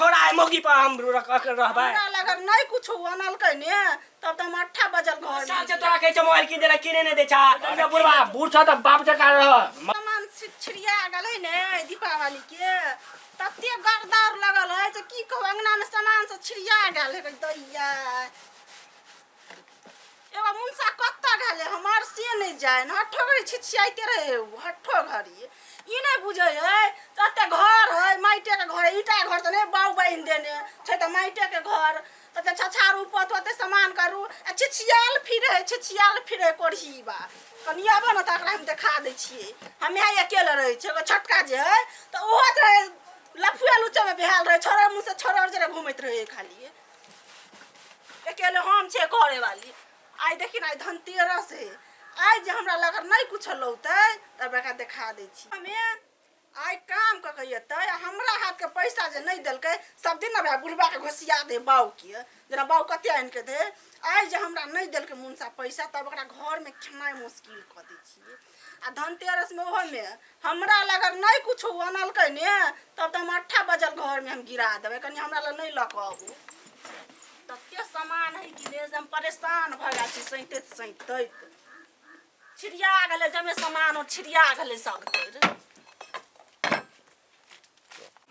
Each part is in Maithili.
छोड़ा है मौगी पर हम रहबै। हमरा लग नहि कुछो अनलकै ने तब तऽ हम अट्ठा बजल घर साल से तोरा कहै छै मोबाइल कीन देला, किने नहि दै छा। बुढ़वा बूढ़ छ तऽ बाप जकाँ रह। सामान छिड़िया गेलै ने दीपावली के, तते गरदार लगल है से की कहू, अंगना में सामान सब छिड़िया गेल है दैया। एगो मुनसा कतऽ गेलै हमर से नहि जाय, हट्ठो घड़ी छिछियाइते रहे उ हट्ठो घड़ी। ई नहि बुझै है तते घर है माटिके घर है, ईटा घर तऽ नहि बाउ बान्हि देने छै, तऽ माटिके घर तते छछारू पत ओते सामान करू आ छिछियाल फिरे है, छिछियाल फिरे कोढ़ीबा। कनि आबऽ ने तऽ एकरा हम देखा दै छियै। हम यहाँ अकेले रहै छियै, एगो छोटका जे है तऽ ओहो तऽ रहै लफुए लुच्चामे बेहाल रहै, छोड़र मुँहसँ छोड़र जरे घुमैत रहै खाली। अकेले हम छियै करे वाली। आइ देखी ने, आइ धनतेरस है, आइ जे हमरा लग नहि कुछो लौतै तब एकरा देखा दै छी। हमे आइ काम कऽ के एतै आ हमरा हाथके पैसा जे नहि देलकै, सब दिन ने बुढ़बाके घोसिया दे बाउके, जेना बाउ कते आनि के दे। आइ जे हमरा नहि देलकै मुनसा पैसा तब ओकरा घरमे खेनाइ मुश्किल कऽ दै छियै। आ धनतेरसमे ओहोमे हमरा लग नहि कुछो अनलकै ने तब तऽ हम अट्ठा बजल घरमे हम गिरा देबै। कनि हमरा लग नहि लऽ कऽ आबू, तते सामान है कि ने से हम परेशान भऽ गेल छी सैंतैत सैंतैत। छिड़िया गेलै जमे सामान, ओ छिड़िया गेलै सगतरि।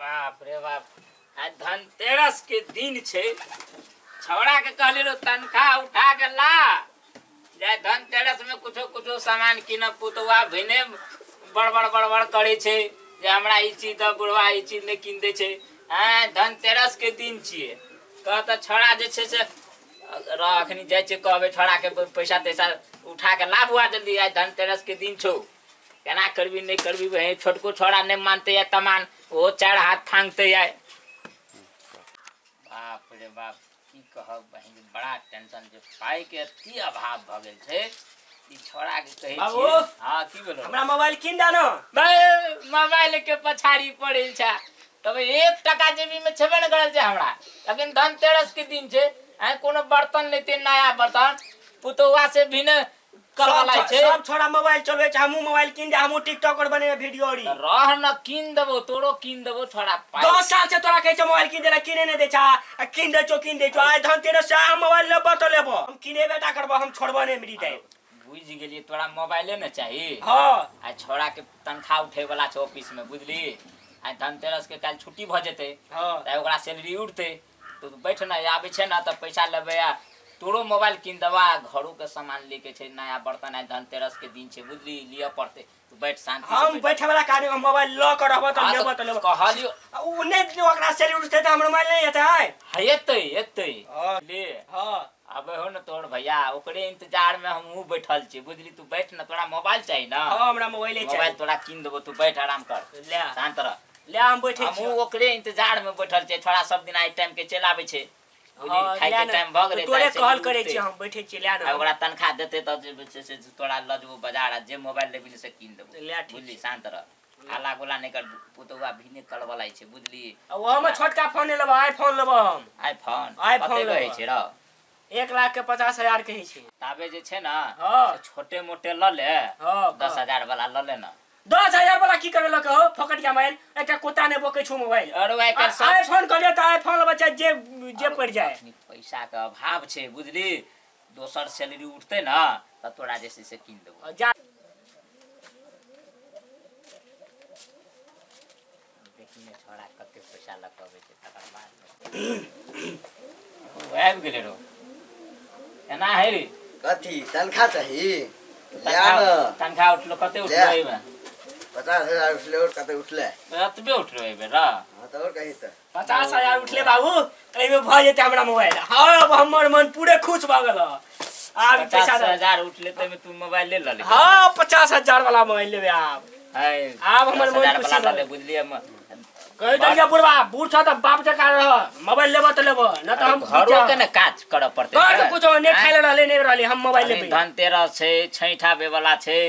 बाप रे बाप, आइ धनतेरस के दिन छै। छौड़ा के कहली रो तनख्वाह उठा के ला जाय, धनतेरस में कुछो कुछो सामान कीनब। पुतौआ भिने बड़बड़ बड़बड़ करे छै जे हमरा ई चीज दऽ बुढ़वा, ई चीज नहि कीन दै छै। आँय, धनतेरस के दिन छियै। कह तऽ छौड़ा जे छै से रह, अखनी जाइ छियै कहबै छौड़ा के, पैसा तैसा उठा के ला बुआ जल्दी, आइ धनतेरस के दिन छौ। केना करबी नहि करबी बहिन, छोटको छौड़ा नहि मानते या तमान, ओहो चारि हाथ फांगते आइ। बाप रे बाप, की कहब बहिन, बड़ा टेंशन छै, पाइ के अति अभाव भऽ गेल छै। ई छौड़ा के कहै बाबू। छियै। हँ, की भेलो? हमरा मोबाइल कीन दे ने। बे, मोबाइल के पछाड़ी पड़ल छै तब एक टका जेबी में छेबे ने करल छै हमरा। लेकिन धनतेरस के दिन छै, आइ कोनो बर्तन लेते नया बर्तन, पुतौआ से भी ने करवला सब छै। सब छोड़ा मोबाइल चलबै छै, हमहूँ मोबाइल कीन दे, हमहूँ टिकटॉकर बनेबै वीडियो अरी। रह न, कीन देबो, तोरो कीन देबो छोड़ा पाइ। 10 साल से तोरा कहै छै मोबाइल कीन देला, किने नहि दै छा, आ कीन दै छौ, कीन दै छौ। आइ धनतेरस से हम मोबाइल लेबो तऽ लेबो, हम किनेबे टा करबो, हम छोड़बो नहि मिली दे। बुझि गेलियै, तोरा मोबाइले ने चाही। हँ। आ छौड़ा के तनख्वाह उठे वाला छै ऑफिस में, बुझली? आइ धनतेरस के काल्हि छुट्टी भऽ जेतै। तऽ ओकरा सैलरी उठतै। तो बैठ ने, आबै छै ने तऽ पैसा लेबै आ तोरो मोबाइल कीन देबा। घरो के सामान ले के छै, नया बर्तन, आइ धनतेरस के दिन छै, बुझली? लिअ पड़तै। तू बैठ शांति से। हम बैठ। बैठे वाला काज, हम मोबाइल लऽ कऽ रहबो तऽ हाँ, लेबो तऽ लेबो। कहलियो। आ उ नहि ओकरा सैलरी उठतै तऽ हमर मोबाइल नहि एतै? है, एतै एतै। हँ। ले। हँ। आबै हो ने तोहर भैया, ओकरे इंतजार में हमहूँ बैठल छी, बुझली? तू बैठ ने, तोरा मोबाइल चाही ना? हँ, हमरा मोबाइले मोबाइल चाही। तोरा कीन देबो, तू बैठ, आराम कर। ले। शांत रह। ले, हम बैठे छी। हमहूँ ओकरे इंतजार में बैठल छियै। छोड़ा सब दिन आइ टाइम के चलि आबै छै, बुझली? हँ, खाय ले के ने। टाइम भऽ गेलै। तोरे तऽ कहल से करै उठतै। छी, हम बैठे छी, ले आ ने। ओकरा तनख्वाह देतै तऽ जे छै से तोरा लऽ जेबो बाजार आ जे मोबाइल लेबही से कीन देबो। ले, ठीक बुझली? छै। शांत रह, हल्ला गुल्ला नहि कर। पुतौआ भी नहि करवला छै, बुझली? आ ओहोमे छोटका फोन नहि लेबो, आईफोन लेबो हम। आईफोन? आईफोन कते लेबै। कहै छै रौ? 1,50,000 के होइ छै। ताबे जे छै ने हँ। से छोटे मोटे लऽ ले। हँ। 10,000 वाला लऽ ले ने। 10,000 वाला की करबै लऽ के हो? फोकटिया मोबाइल, एकटा कुत्ता नहि बोकै छौ मोबाइल। अरे आइ काल्हि सब आईफोन कहलियै तऽ आईफोन लेबै, चाहे जे जे पड़ि जाए। अखनी पैसा के अभाव छै, बुझली? दोसर सैलरी उठतै ने तऽ तोरा जे छै से कीन देबो। जा। देखी ने छोड़ा कते पैसा लऽ कऽ अबै छै तकर बाद। ओ आबि गेलै रौ, एना है रे? कथी तनखा चाही? ले तनखा न। तनखा उठलो? कते उठलो? ले। एहिमे 50,000 उठले, और कते उठले? एतबे उठलो एहि बेर रौ? हाँ तऽ और कही तऽ। 50,000 उठले बाबू, एहिमे भऽ जेतै हमरा मोबाइल। हँ, अब हमर मन पूरे खुश भऽ गेल। आब ई पचास पैसा दे। हजार उठले तऽ एहिमे तू मोबाइल ले लऽ ले। हँ, 50,000 वाला मोबाइल लेबै आब। है, आब हमर दस मन हजार खुशी वाला लऽ भऽ ले, गेल। बुझलियै? कहि देलियै बुढ़वा, बूढ़ छ तऽ बाप जकाँ रह। मोबाइल लेबऽ तऽ लेबऽ, नहि तऽ हम घरो के ने काज करऽ पड़तै। घर के कुछो नहि, खाय लए रहलै नहि रहलै, हम मोबाइल अभी लेबै। धनतेरस छै, छठि आबै वाला छै,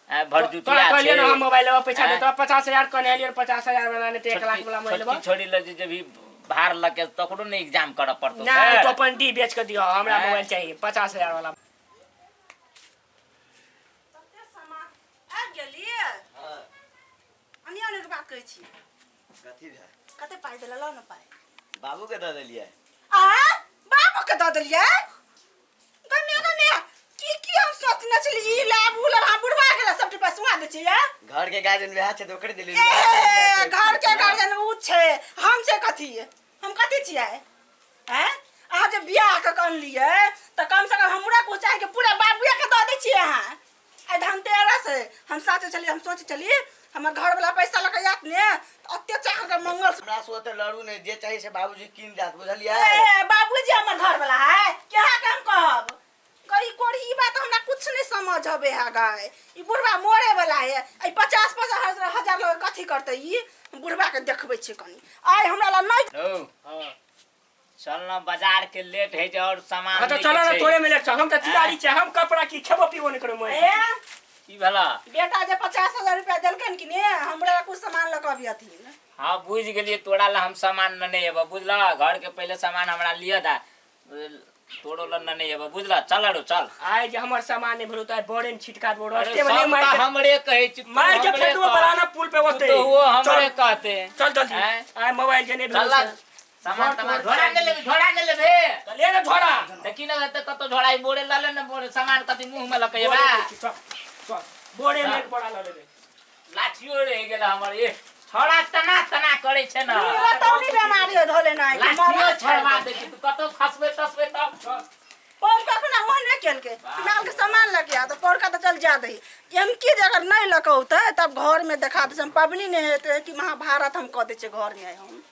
भरदुतिया तोरा छै। कहलियै ने हम मोबाइल लेबऽ, पैसा आँय? दे। तोरा 50,000 कहने एलियै, 50,000 वाला नहि तऽ 1 लाख वाला मोबाइल लेबऽ। छोटकी छोड़ी लए जे जेबही भार लऽ के तकरो ने एग्जाम करऽ पड़तौ। नहि फेर। तो अपन डी बेच के दिअ, हमरा आँय? मोबाइल चाही 50,000 वाला। तते सामान आबि गेलियै। हाँ। अनिया ने बात कहै छी। कथी भेल? कते पाइ देले? लाउ ने पाइ। बाबू के दऽ देलियै। आ बाबू के दऽ देलियै? गमे गमे की की हम सोचने छली, ई लाभ उ लाभ, हम बुढ़वा गेला सबटे पैसा दै छियै। घर के गार्जियन वएह छै तऽ ओकरे देलियै। ए, घर के गार्जियन उ छै, हम से कथी, हम कथी छियै? हैं, अहाँ जे बियाह कऽ के अनलियै तऽ कम से कम हमरा कुछ चाही कि पूरा बाबुए के दऽ दै छियै अहाँ। आइ धनतेरस है, हम सोचै छलियै, हम सोचै छलियै हमर घरवला पैसा लऽ कऽ आयत ने तऽ ओते चाकर के मंगल। हमरा से ओते लड़ू नहि, जे चाही से बाबूजी कीन देत, बुझलियै? ए, बाबूजी हमर घरवला है, केहा के हम कहब? गई कोरी, ई बात हमरा कुछ नहीं समझ अबे है गाय। ई बुढ़वा मरे वाला है, ई 50-50 हजार लऽ कथी करतै? ई बुढ़वा के देखबै छियै कनी, आइ हमरा ला नहीं। हौ। हाँ। चल न, बाजार के लेट है जे और सामान हाँ तो लैके चलो ना छै। तोरे में लेट चल, हम तो तियारी छै, हम कपड़ा की खेबो पीबो नहीं करू। ए। की भेला? बेटा जे 50,000 रुपया देलकनि कि ने, हमरा कुछ सामान लऽ कऽ अबियथिन। हाँ, बुझ गेलियै, तोरा ला हम सामान नेने एबो, बुझलह? घर के पहिले सामान हमरा लिअ दा, तोरो ला नेने एबो, बुझलह? चल अरु चल। आइ जे हमर सामान नहीं भेलो तो आइ बड़े में छिटका देबो अरे रस्ते में। नहीं सब मार तऽ के हमरे कहै छी, तू मार के हमरे फेंक देबो कह। बराना पुल पे तू ओते। तऽ वो हमरे चल। कहते। चल जल्दी। हैं? आइ मोबाइल जे नहीं भेलो चल ना, से। सामान घर तमान तोड़ झोरा चाहिए। ने लेबे, झोरा ने लेबे। तऽ ले ने झोरा। देखी ने तऽ कतौ झोरा ई बोरे लऽ ले ने, बोरे सामान कथी मुँह में लऽ के बोरे जेबा। लै छी, चल चल, बोरे में एक बोरा लऽ लेबै। लाठियो रहि गेल हमर, ए छौड़ा तना तना करै छै ने। ई रतौनी बेमारी हो धोले ना कि लाठियो मरल छोड़वा छै। दै छै, तू कतौ खसबै तसबै तब। पौरका खुना ओहने केलकै, फिलहाल के सामान लऽ के आ तऽ पौरका तऽ चल जा दही। एमकी जे अगर नहि लऽ के औतै तब घर में देखा दै छै, हम पबनी नहि हेतै कि महाभारत हम कऽ दै छियै घर में हम।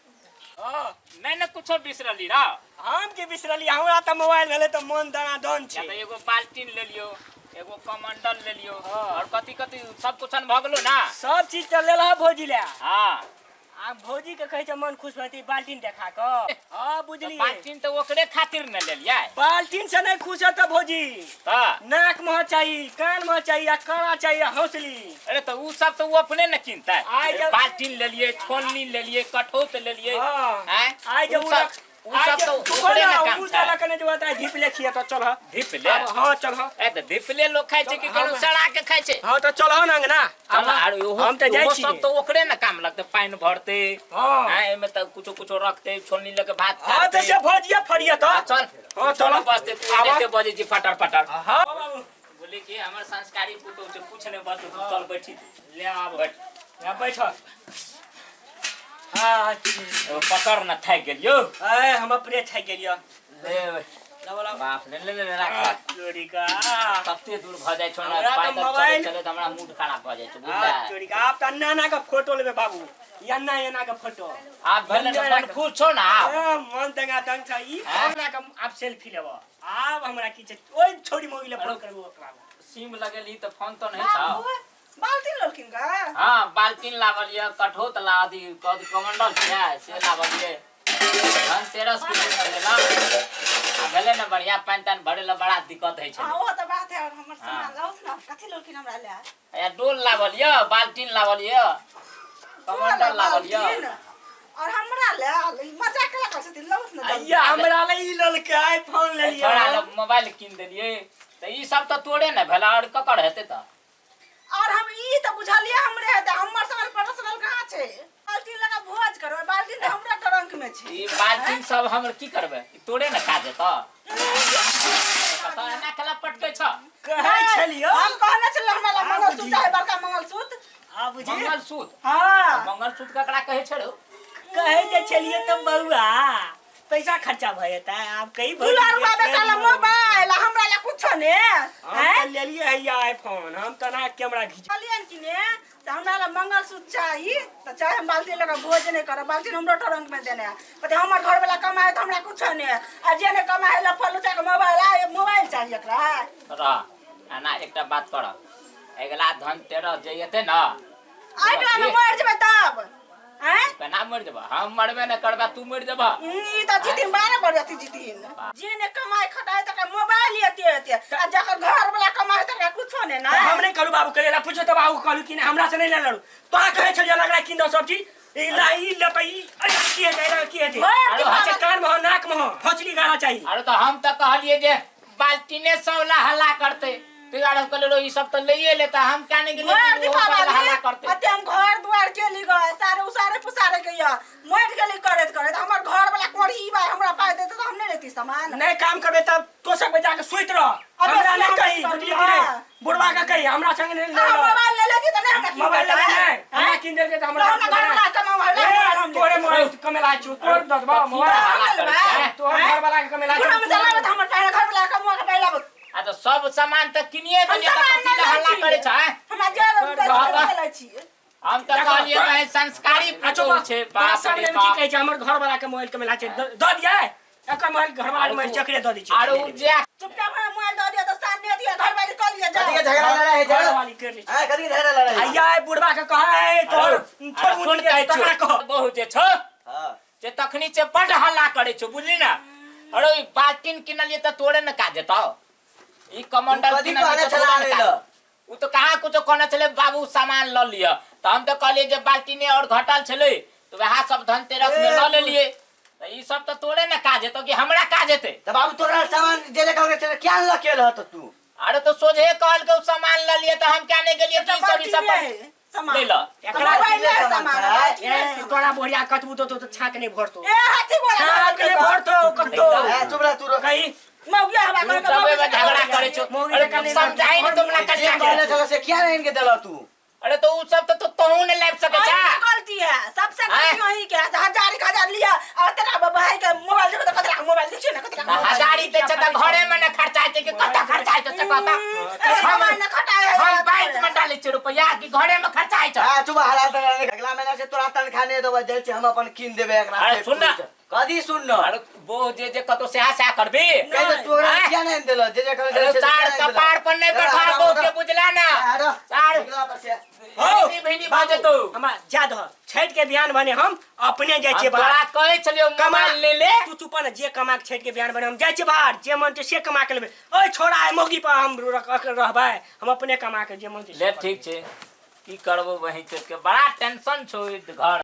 हँ। नहि ने कुछो बिसरली रह? हम की बिसरली, हमरा तऽ मोबाइल भेलै तऽ मन दनादन या छै। तऽ एगो बाल्टीन लेलियो, एगो कमंडल लेलियो। हँ। और कथी कथी सब कुछन भऽ गेलो ना? सब चीज तऽ लेलह भौजी ले। हाँ। आ भौजी के कहै छै मन खुश भऽ जेतै बाल्टीन देखा कऽ। हाँ। तऽ बुझलियै। बाल्टीन तऽ ओकरे खातिर ने लेलियै। बाल्टीन से नहीं खुश हेतै भौजी। तऽ नाक में चाही, कान में चाही, आ कड़ा चाही, आ हौसली। अरे तऽ उ सब तऽ उ अपने ने किनतै। आइ जब- बाल्टीन लेलियै, छोलनी लेलियै, कठौत लेलियै। हाँ। आँय? आइ जे उ उ सब रख- उ आइ सब जे तऽ तू ओकरे बोल ने ना, काम उ छै। देलक नहि जे बताय धीप ले खिया तऽ चल। धीप ले। आब हाँ चल। ए तऽ धीपले लोक खाइ छै कि हाँ, कोनो हाँ। सड़ा के खाइ छै? हाँ तऽ चल ना अंगना। चल, आर ओहो हम तऽ जाइ ओहो छी। सब तऽ ओकरे ने काम लगतै, पानि भरतै। हाँ। आँय, एहिमे तऽ कुछो कुछो रखतै, छोलनी लऽ के भात हाँ तऽ खातै। से भौजिया फरिया तऽ। चल। हाँ चल। बसते तू। आबऽ। एनाहिते बजै छी फटर फटर। हाँ बाबू। बोले कि हमर संस्कारी पुतोह छै, कुछ नहि बजतौ तू, चल बैठी तू। ले आब। बैठ। यहाँ बैठ। हाँ अच्छा। एगो पकड़ न, थाकि गेलियौ। ए, हम अपने थाकि गेलियो। ले। लाबो लाबो। बाप रे, ले ले ले, राख। चोरी का। कते दूर भऽ जाइ छौ ने। हमरा तऽ पैदल चलैत मोबाइल- चलैत हमरा मूड खराब भऽ जाइ छै। आ बुझलै? चोरी का, आब तऽ अन्ना अन्ना के फोटो लेबै बाबू, एन्ना एना के फोटो। आब भेलै ने, मन खुश छौ ने आब? ए, मन दंगा दंग छ ई। हैं? हमरा के आब सेल्फी लेब, आब हमरा की छै, ओहि छोरी मौगी ले फोन करबो ओकरा। सिम लगेली तऽ फोन तो नहीं छौ? बाबू बाल्टीन ललखिन गा? हाँ, बाल्टीन लावल ये, कठौत ला दी, कथी कमंडल छै से लावल ये। धनतेरस के दिन छलै ना, आ भेलै ने बढ़िया, पानि तानि भरे ला बड़ा दिक्कत होइ हाँ छै। ओ तऽ बात है। और हमर सामान लाउथ ना, कथी ललखिन हमरा ले? या डोल लावल ये, बाल्टीन लावल ये, कमंडल लावल ये। बाल्टीन और हमरा ले? ई मजाक केला करै छथिन? लाउथ ना जल्दी। अय्या, हमरा ले ई ललके आईफोन लेलियै। छोड़ा लग मोबाइल कीन देलियै तऽ ई सब तऽ तोरे ने भेला, और ककर हेतै तऽ? और हम ई तऽ बुझलियै हमरे हेतै, हमर सामान पर्सनल कहाँ छै? बाल्टीन लगा भोज करबै, बाल्टीन तऽ हमरा ट्रंक में छै। ई बाल्टीन सब हमर की करबै? ई तोरे ने काज हेतौ कतऽ, एना केला पटकै छ? कहै छलियौ। हम कहने छलियै हमरा लए आ मंगलसूत्र बुझी। चाही, बड़का मंगलसूत्र। आ बुझी। मंगलसूत्र? हाँ। मंगलसूत्र ककरा कहै छै रौ? कहै जे छलियै तऽ बौआ पैसा खर्चा भऽ जेतै, आब कही भौजी दुलारुआ के बेटा ला मोबाइल आ हमरा ला कुछो ने? हम हैं? तऽ लेलियै हैया आईफोन, हम तऽ ना कैमरा घीच। कहलियनि कि ने तऽ हमरा ला मंगलसूत्र चाही तऽ चाहे हम बाल्टीन लऽ कऽ भोज नहि करब, बाल्टीन हमरो ट्रंक में देने है। पते हमर घरवला कमाए तऽ हमरा कुछो ने, आ जे नहि कमाए लफड़ लुचा के मोबाइल आ मोबाइल चाही एकरा। रह, एना एकटा बात करब, अगिला धनतेरस जे एतै ने अगिला मे मरि जेबै तब आँय? केना मरि जेबह? हम मरबे नहि करबै, तू मरि जेबह? ई तऽ जीतिन 12 बरस जीतिन। जे ने कमाए खटाए तकरा मोबाइल एते एते, आ जकर घर वाला कमाए तकरा कुछो ने ना। हम नहीं करू बाबू करेला, पूछो तो बाबू कहलू कि नहीं, हमरा से नहीं ले लड़ू तो कहै छलियै लगरा कीन दो सब चीज, ई ला ई ले तऽ ई अरे की हेतै, एना की हेतै? भरि अरे अच्छा, कान में हो, नाक में हो, हौसली गाना चाहिए। अरे तऽ हम तऽ कहलियै जे बाल्टीने सब ला हल्ला करतै, तू आर हम कहलियै ई सब तऽ लइए लेता, हम क्या नहीं गेलियै भरि कि ओहो सब ला हल्ला दीपावली करतै। अते हम घर दुआर केली ग, सारे उसारे पुसारे के य मरि गेली करैत करैत, हमर घर वाला कोढ़िया। सामान नहीं काम करबे तब तो सकबे जाके सुइत रह। अबे हमरा नहीं सुइत कही रह, बुझली कि नहीं? हाँ। बुढ़वा के कही हमरा संग नहीं अहाँ ले। मोबाइल ले लेती तऽ नहि हमरा कीन मोबाइल लेबै देतै? नहीं, हमरा कीन देलकै तऽ हमरा तऽ हमरा घरवला कमाबै लए, ए, तोरे मोबाइल कमेला छौ, तोर ददबा मोबाइल। हल्ला करै छै? तोहर घरवाला के कमेला छौ। बुढ़वा में चलाबै तऽ हमर पहिले घरवला कमुआ के पहिले आबत। आ तऽ सब सामान तऽ किनिए हम देलियै तऽ सामान कथी लए नहि हल्ला लै करै छी। छै? हमरा जे रहत। लै छी। हम तऽ देखो, कहलियै भाई संस्कारी पुतोहु छै। तोरा बाप सामने रे में की बाप। कहै छै? हमर घरवाला के मोबाइल कमेला छै, दऽ दियै एकर मोबाइल, घरवाला के मोबाइल चकरे दऽ दै छै। आरो उ जे चुपचाप हमरा मोबाइल दऽ दिअ तऽ सामने दिअ, घरवाली कऽ लिअ कथी के जाउ। झगड़ा लड़ाई है घरवाली कर लै छै। हां, कथी के झगड़ा लड़ाई है? आइया बुढ़वा के कहै तोहर अरे छोड़ सुन, कहै तकरा छियौ कह। बहु जे छौ हां। जे तखनी से बड हल्ला करै छौ, बुझली ना? अरे ई बाल्टीन किनलियै तऽ तोरे ने काज हेतौ, ई कमंडल कथी किनलियै कहने तऽ छला तोरे आनै ने लए? काज। उ तऽ कहाँ कुछो कहने छलै बाबू, सामान लऽ लिअ। तऽ हम तऽ कहलियै जे बाल्टीने आओर घटल छलै तऽ वएह सब धनतेरस मे लऽ लेलियै। तऽ ई सब तऽ तोरे ने काज हेतौ कि हमरा काज हेतै? तऽ बाबू तोरा सामान जे जे कहलकै से क्या लऽ के रहत तू? अरे तऽ सोझे कहलकै उ सामान लऽ लिअ तऽ हम क्या नहि गेलियै कि ई सब ई सब बाल्टीने है सामान। ले लऽ। एकरा मोबाइल है सामान सामान, छै। बाल्टीने है ए, सामान। तोरा बोरिया कतबू देतौ तऽ छाक नहि भरतौ। ए, हाथी बोला छाक नहि भरतौ कतौ। ए, चुप रह तू, रह। कही मौगिया हमरा तू कहलकै, तबे मौगी झगड़ा करै छौ। मौगी अरे जकाँ नहि समझाइ नहि तुमरा जे कच्चा कहने के। छला से किया नहीं इनके देलह तू? अरे तो उ सब तऽ तोहू नहि लाबि सकै अहीं छा। के गलती है, सबसे गलती आँय? अहीं के है। हजार एक हजार लिया और तेरा भाई के मोबाइल देखो तो कतरा के मोबाइल देखियो ना, कतरा के मोबाइल। हजारी दै छै तऽ घरे मे ने खर्चा हेतै कि कतऽ खर्चा हेतै से कहता? ए, सामान न खटाए है। हम बैंक में डालै छियै रुपैआ कि घरे में खर्चा होइ छै? आ चुप, हला त अगला महीना से तोरा तनखा नहीं देबै, जाइ छी हम अपन कीन देबै एकरा अरे से। सुन ना। कथी सुन न? अरे बोह जे जे कतौ सएह सएह करबी। कहि तऽ तोरा आँय? किया नहीं देलह जे जे कहने अरे छला से सार किया नहीं देलह? कपार पर नहीं बैठा बोह के, बुझला ना? सार निकला पर से। हो। भिनी भिनी भऽ जेतौ। हमरा जा दह, छठि के बिहान भने हम अपने जाइ हम छियै तोरा बाहर। कहै छलियौ कमा मोबाइल ले ले। तू चुप न, जे कमा के छठि के बिहान भने हम जाइ छियै बाहर, जे मन छै से कमा के लेबै। ओइ छोड़ा मौगी पर हम रहबै, हम अपने कमा के जे मन छै से ले करबै। ठीक छै, की करबो बहिन चोत के, बड़ा टेंशन छौ ई घर।